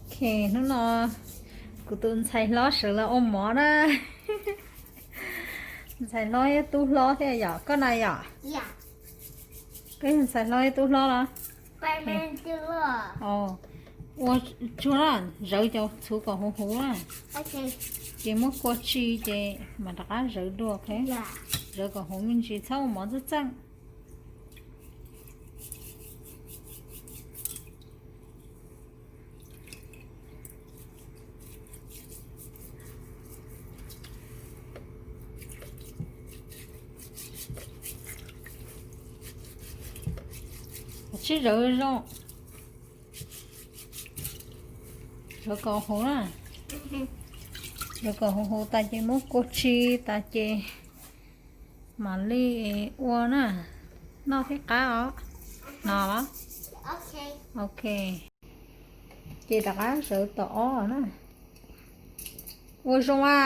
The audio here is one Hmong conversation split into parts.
Ok, hnub no kuv tus ntxhais hlob sawv los ua mov na. Ntxhais hlob thiab tub hlob thiab yom, koj na yom? Koj yog ntxhais hlob thiab tub hlob los? Ua tsuag na, zawv cov txhuv kom huv huv na. Ces muab kua tsi ces mam rov qab zawv dua, ok? Zawv kom huv me ntsis, txhob ua mov txeej txeej. Tsib zawv zoo, zawv kom huv na. Zawv kom huv huv tas ces muab kua tsi tas ces mam li ua na, noj thiab qab os. No los? Ok. Ces rov qab zawv tom ob na. Ua zoo a.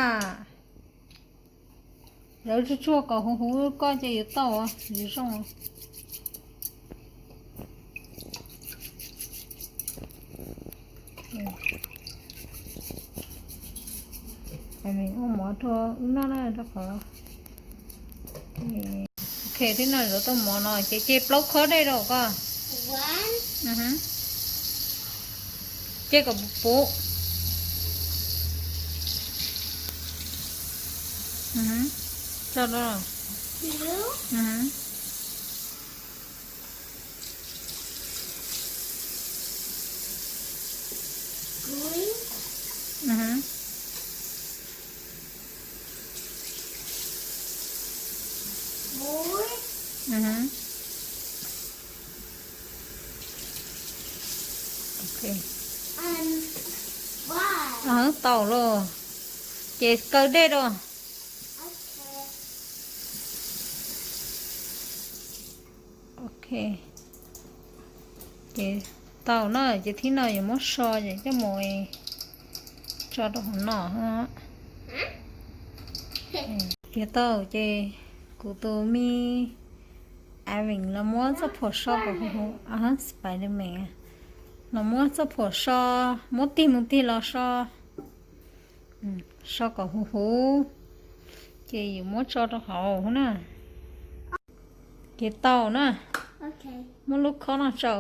Zawv tsuag tsuag kom huv huv koj ces yuav tau, yuav zoo. Ua mov rau wb noj na, rau qhov. Ok, thiab no yuav tau mov no ces cia plaub khob dej rau koj. Cia kom puv puv. Tso rau. Tau los, ces kaw dej rau. Ok, ces tau na, ces thib no yuav muab so ces coj mus tso rau hauv no. Tiav tau ces kuv tus me Avin los muab txoj phuam so kom huv huv, Spiderman los muab txoj phuam so, muab tig mus tig los so, so kom huv huv, ces yuav muab tso rau hauv na. Ces tau na, muab lub khob no tso,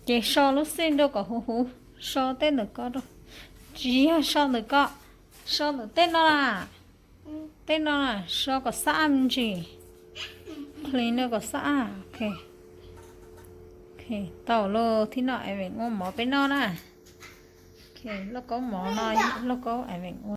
ces so lub xij rau kom huv huv, so tej ntawm ko rau, tsis yog so ntawm ko, so ntawm tej no na, tej no na, so kom xab ab me ntsis, clean rau kom xab ab. Ok, tau los, thib no Avin ua mov peb noj na. Lauj kaub mov no, lauj kaub Avin ua.